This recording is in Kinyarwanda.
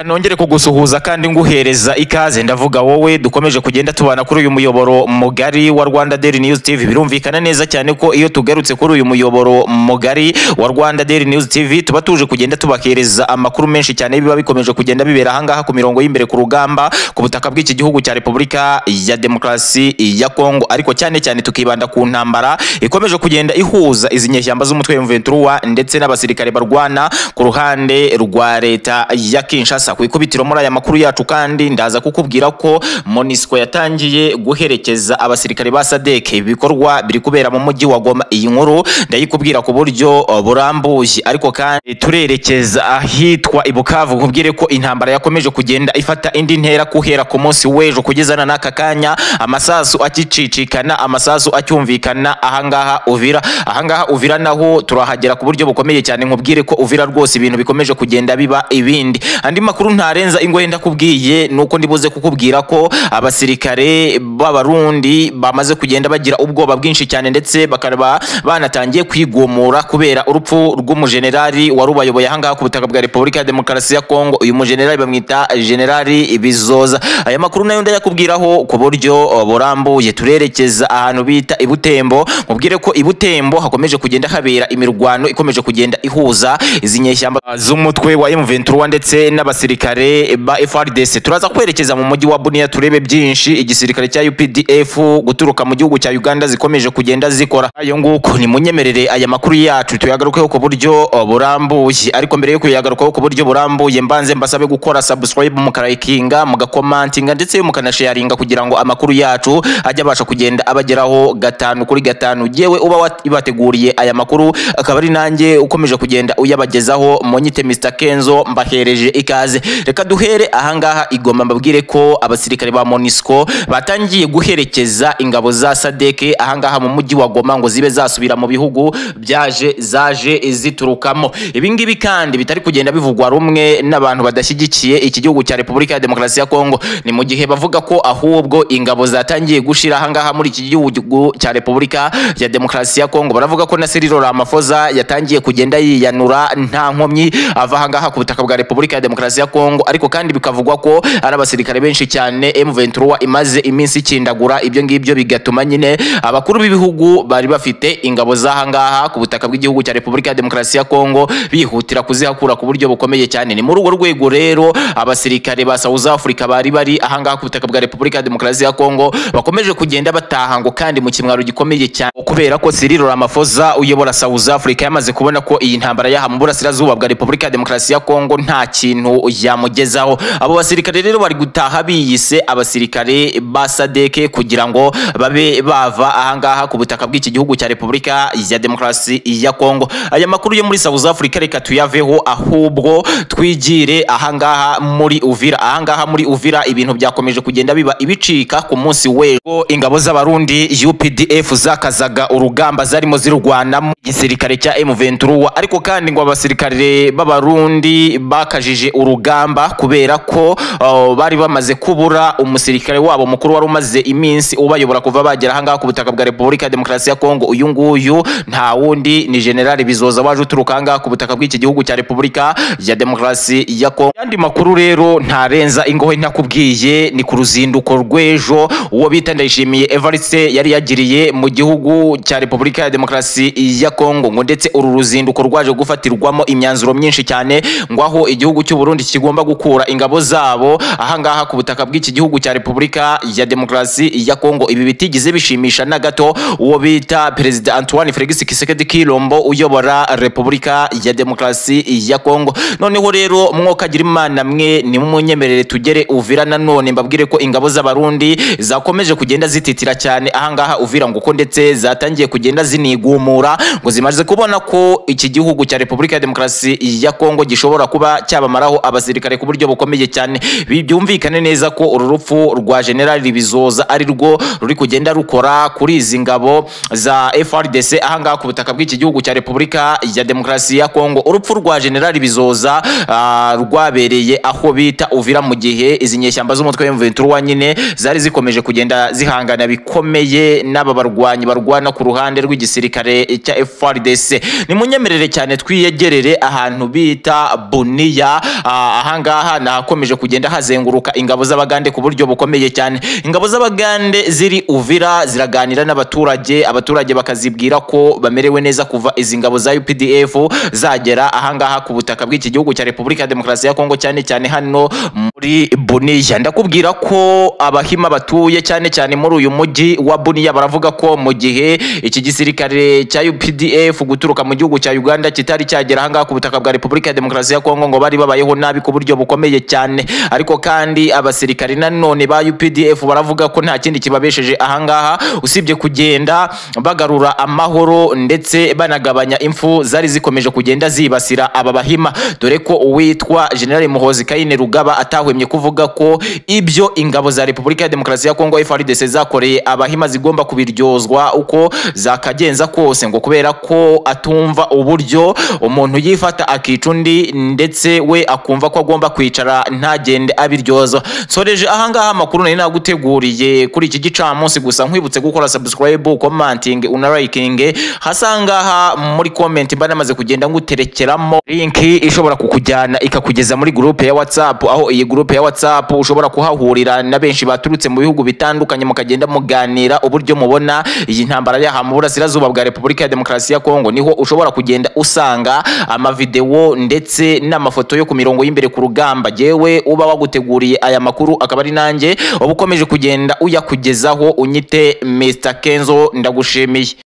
Nongere kugusuhuza kandi nguhereza ikaze, ndavuga wowe dukomeje kugenda tubana kuri uyu muyoboro mugari wa Rwanda Daily News TV. Birumvikana neza cyane ko iyo tugarutse kuri uyu muyoboro mugari wa Rwanda Daily News TV tuba tuje kugenda tubahereza amakuru menshi cyane biba bikomeje kugenda bibera ahangaha ku mirongo y'imbere ku rugamba ku butaka bw'iki gihugu cya Repubulika ya Demokarasi ya Kongo, ariko cyane cyane tukibanda ku ntambara ikomeje kugenda ihuza izi nyeshyamba z'umutwe wa M23 ndetse n'abasirikare barwana ku ruhande rwa leta ya Kinshasa. Ku ikubitiro muri aya makuru yacu kandi ndaza kukubwira ko MONUSCO yatangiye guherekeza abasirikare ba SADC. Ibikorwa biri kubera mu mujyi wa Goma. Iyi nkuru ndayikubwira ku buryo burambuye, ariko kandi turerekeza ahitwa i Bukavu nkubwire ko intambara yakomeje kugenda ifata indi ntera kuhera ku munsi w'ejo kugeza n'aka kanya, amasasu akicicikana, amasasu acyumvikana ahangaha Uvira. Ahangaha Uvira naho turahagera ku buryo bukomeye cyane, nkubwire ko Uvira rwose ibintu bikomeje kugenda biba ibindi. Andi makuru ntarenza ingohe ndakubwiye nuko ndibuze kukubwira ko abasirikare b'Abarundi bamaze kugenda bagira ubwoba bwinshi cyane, ndetse bakaba banatangiye kwigomora kubera urupfu rw'umujenerali warubayoboye ahangaha ku butaka bwa Repubulika ya Demokarasi ya Kongo. Uyu mujenerali bamwita Generali Bizoza. Aya makuru nayo ndayakubwiraho ku buryo burambuye. Turerekeza ahantu bita i Butembo, mubwire ko i Butembo hakomeje kugenda habera imirwano ikomeje kugenda ihuza izi nyeshyamba z'umutwe wa M23 ndetse n'abasirikare ba FARDC. Turaza kwerekeza mu mujyi wa Bunia turebe byinshi igisirikare cya UPDF guturuka mu gihugu cya Uganda zikomeje kugenda zikora. Ayo nguko ni munyemerere aya makuru yacu tuyagarukeho ku buryo burambuye, ariko mbere yo kuyagarukaho ku buryo burambuye mbanze mbasabe gukora subscribe, mukarayikinga, mugakomantinga ndetse mukanasharinga kugira ngo amakuru yacu ajye abasha kugenda abageraho 5 kuri 5. Yewe uba wabateguriye aya makuru akaba ari nanjye ukomeje kugenda uyabagezaho, munyite Mr Kenzo, mbahereje ikaze. Reka duhere ahangaha i Goma mbabwire ko abasirikare ba MONUSCO batangiye guherekeza ingabo za SADC ahangaha mu mujyi wa Goma ngo zibe zasubira mu bihugu byaje zaje ziturukamo. Ibi ngibi kandi bitari kugenda bivugwa rumwe n'abantu badashyigikiye iki gihugu cya Repubulika ya Demokarasi ya Kongo. Ni mu gihe bavuga ko ahubwo ingabo zatangiye gushira ahangaha muri iki gihugu cya Repubulika ya Demokarasi ya Kongo. Baravuga ko na Cyril Ramaphosa yatangiye kugenda yiyanura nta nkomyi ava ahangaha ku butaka bwa Repubulika ya Demokarasi ya Kongo, ariko kandi bikavugwa ko ari abasirikare benshi cyane M23 imaze iminsi ikindagura. Ibyo ngibyo bigatuma nyine abakuru b'ibihugu bari bafite ingabo z'ahangaha ku butaka bw'igihugu cya Repubulika ya Demokarasi ya Kongo bihutira kuzihakura ku buryo bukomeye cyane. Ni muri urwo rwego rero abasirikare ba South Africa bari bari ahangaha ku butaka bwa Repubulika ya Demokarasi ya Kongo bakomeje kugenda bataha ngo kandi mu kimwaro gikomeye cyane, kubera ko Cyril Ramaphosa uyobora South Africa yamaze kubona ko iyi ntambara yaha mu burasirazuba bwa Repubulika ya Demokarasi ya Kongo nta kintu yamugezaho. Abo basirikare rero bari gutaha biyise abasirikare ba SADC kugira ngo babe bava ahangaha ku butaka bw'iki gihugu cya Repubulika ya Demokarasi ya Kongo. Aya makuru yo muri South Africa reka tuyaveho, ahubwo twigire ahangaha muri Uvira. Ahangaha muri Uvira ibintu byakomeje kugenda biba ibicika ku munsi w'ejo. Ingabo z'Abarundi UPDF zakazaga urugamba zarimo zirwanamo igisirikare cya M23, ariko kandi ngo abasirikare b'Abarundi bakajije urugamba kubera ko bari bamaze kubura umusirikare wabo mukuru wari umaze iminsi ubayobora kuva bagera ahangaha ku butaka bwa Repubulika ya Demokarasi ya Kongo. Uyu nguyu nta wundi ni General Bizoza waje uturuka ahangaha ku butaka bw'iki gihugu cya Repubulika ya Demokarasi ya Kongo. Andi makuru rero ntarenza ingohe ntakubwiye ni ku ruzinduko rw'ejo uwo bita Ndayishimiye Evariste yari yagiriye mu gihugu cya Repubulika ya Demokarasi ya Kongo, ngo ndetse uru ruzinduko rwaje gufatirwamo imyanzuro myinshi cyane ngo aho igihugu cy'u Burundi kigomba gukura ingabo zabo ahangaha ku butaka bw'iki gihugu cya Repubulika ya Demokarasi ya Kongo. Ibi bitigeze bishimisha na gato uwo bita Perezida Antoine Felix Tshisekedi Tshilombo uyobora Repubulika ya Demokarasi ya Kongo. Noneho rero mwokagira Imana mwe ni munyemerere tugere Uvira nanone mbabwire ko ingabo z'Abarundi zakomeje kugenda zititira cyane ahangaha Uvira, ngo ndetse zatangiye kugenda zinigumura ngo zimaze kubona ko iki gihugu cya Repubulika ya Demokarasi ya Kongo gishobora kuba cyabamaraho abasirikare ku buryo bukomeye cyane. Byumvikane neza ko uru rupfu rwa General Bizoza ari rwo ruri kugenda rukora kuri izi ngabo za FARDC ahangaha ku butaka bw'iki gihugu cya Repubulika ya Demokarasi ya Kongo. Urupfu rwa General Bizoza rwabereye aho bita Uvira mu gihe izi nyeshyamba z'umutwe wa M23 nyine zari zikomeje kugenda zihangana bikomeye n'aba barwanyi barwana ku ruhande rw'igisirikare cya FARDC. Ni munyemerere cyane twiyegerere ahantu bita Bunia. Ahangaha nahakomeje kugenda hazenguruka ingabo z'Abagande ku buryo bukomeye cyane. Ingabo z'Abagande ziri Uvira ziraganira n'abaturage, abaturage bakazibwira ko bamerewe neza kuva izi ngabo za UPDF zagera ahangaha ku butaka bw'iki gihugu cya Repubulika ya Demokarasi ya Kongo, cyane cyane hano muri Buniya. Ndakubwira ko abahima batuye cyane cyane muri uyu mujyi wa Buniya baravuga ko mu gihe iki gisirikare cya UPDF guturuka mu gihugu cya Uganda kitari cyagera ahangaha ku butaka bwa Repubulika ya Demokarasi ya Kongo ngo bari babayeho nabi ku buryo bukomeye cyane. Ariko kandi abasirikare nanone ba UPDF baravuga ko nta kindi kibabesheje ahangaha usibye kugenda bagarura amahoro ndetse banagabanya impfu zari zikomeje kugenda zibasira aba bahima, dore ko uwitwa General Muhoozi Kainerugaba atahwemye kuvuga ko ibyo ingabo za Repubulika ya Demokarasi ya Kongo FARDC zakoreye abahima zigomba kubiryozwa uko zakagenza kose, ngo kubera ko atumva uburyo umuntu yifata akica undi ndetse we akumva ko agomba kwicara ntagende abiryozwa. Nsoreje ahangaha amakuru nari naguteguriye kuri iki gicamunsi, gusa nkwibutse gukora subscribe, commenting, unaliking. Hasangaha muri comment mba namaze kugenda nguterekeramo link ishobora kukujyana ikakugeza muri groupe ya WhatsApp, aho iyi groupe ya WhatsApp ushobora kuhahurira na benshi baturutse mu bihugu bitandukanye, mukagenda muganira uburyo mubona iyi ntambara yaha mu burasirazuba bwa Repubulika ya Demokarasi ya Kongo. Niho ushobora kugenda usanga amavideo ndetse n'amafoto yo ku mirongo y'imbere ku rugamba. Jewe uba waguteguriye aya makuru akaba ari nanjye uba ukomeje kugenda uyakugezaho, unyite Mr Kenzo, ndagushimiye.